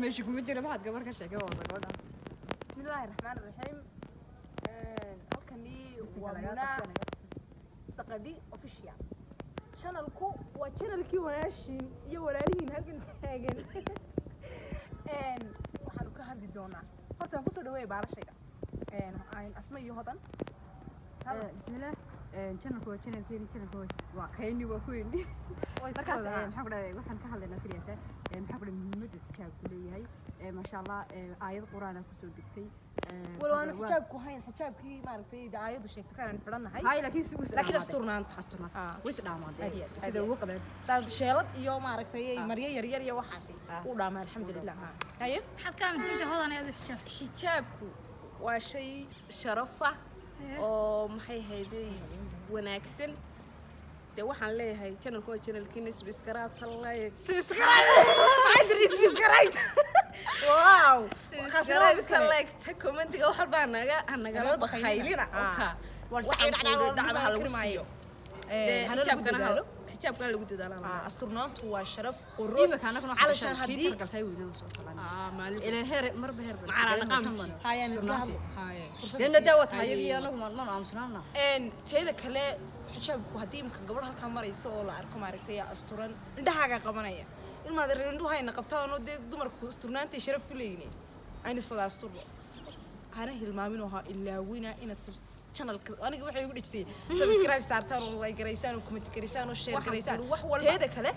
Meesha kuma jira. Maxaad gabar ka sheegay? Waa gabadha. Bismillaahi raxmaani raxiim. Halkani waa Muna Saqadhi Official. Channelku waa channelkii walaashiin iyo walaalihiin halkan taagan. Waxaanu ka hadli doonaa, horta waan kusoo dhaweeya baalashayda, Asma iyo Hodan. Bismillaah, channelku waa channelkeeni, channelku waa kayni, waa kuweeni. Way iska Markaas wadaan. Maxaan ku dhahay, waxaan ka hadlaynaa keliyata, maxaan ku dhahay, muhiimadda xijaabku leeyahay. Maasha Allah, aayad Qur'aan kusoo degtay. Walow aanu xijaabku hayn xijaabkii maaragtay dacaayadu sheegtay kanaan xidhannahay. Hay, laakiin si wis Laakiin asturnaanta. Asturnaanta. Ah. Wis dhaamaadee. Aad iyo aad, aad sida iyo aad. ugu qadeed. Daad sheelad iyo maaragtay maryo yaryar iyo waxaasi u dhaamaa, alxamdulilah. Haye. Maxaad ka aaminsantahay, Hodan, aad u xijaab? Xijaabku waa shay sharafa oo maxay hayday wanaagsan. Dee waxaan leeyahay, channelku waa channelkiina, subscribe-ta, like. Subscribe, maxay tiri? Subscribe, wow. Kaasina waa mid Subscribe-ta, kale. like-ta, commentiga, wax walbaa naga hanagala Nagala bakhaylina. bakhaylina. Oka. Waa waxaan dhacay, kuuhi dhacay, dhacda ha lagu dhacay. siiyo. Dee Hana lagu xijaabkana dadaalo. Xijaabkana lagu dadaalo. Asturnaantu waa sharaf, qurux. Imika anaguna Calashaan kii haddii targaltay weynaa soo talan. Maalin. Ilaa heer marba heer bal. Macalaa dhaqankii. Hayaan idinka hadlo. Haye. Fursad Deena siiya. daawa tahay iyagii, anagu maan aamusnaana. Teeda kale, xijaabku haddii imika gabadh halkaa marayso oo la arko, maaragtay, asturan, indhahaaga qabanaya. Ilmaada reer indhuhu hayna qabtaan oo dee dumarku asturnaantay sharaf ku leeyihiin. Ayna isfada asturno, hana hilmaamin oo ha ilaawina inaad channelka, aniga waxay igu dhejisay, subscribe saartaan oo like garaysaan oo comment garaysaan oo share Waxaan garaysaan. kuli wax walba. Teeda kale,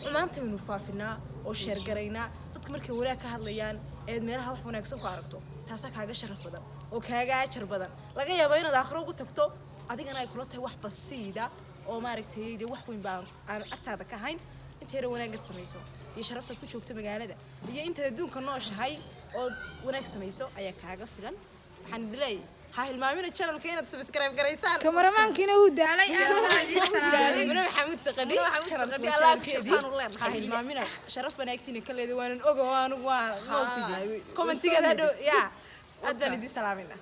xumaantaynu faafinaa oo share garaynaa. Dadka markay wanaag ka hadlayaan eed meelaha wax wanaagsan ku aragto, taasaa kaaga sharaf badan oo kaaga ajar badan. Laga yaabo inaad aakhiro ugu tagto adigana ay kula tahay wax basiida oo maaragtay dee wax weyn baa aan agtaada ka hayn. Inta yara wanaagad samayso iyo sharaftaad ku joogto magaalada iyo intaad adduunka nooshahay ood wanaag samayso ayaa kaaga filan. Waxaan idin leeyahay, ha hilmaamina channelka inaad subscribe garaysaan. Kamaramaankiina wuu daalay, aad baan idiin salaamay. Muna Maxamuud Saqadhi. Muna Maxamuud Channelka Saqadhi, waa Allah ku channelkeedii. sharfaan u leenahay. Ha hilmaamina, sharaf baan agtiina ka leedahay, waanan oga, anigu waa maogtidi commentigeeda hadhow yaa. Aad baan idin salaamayna.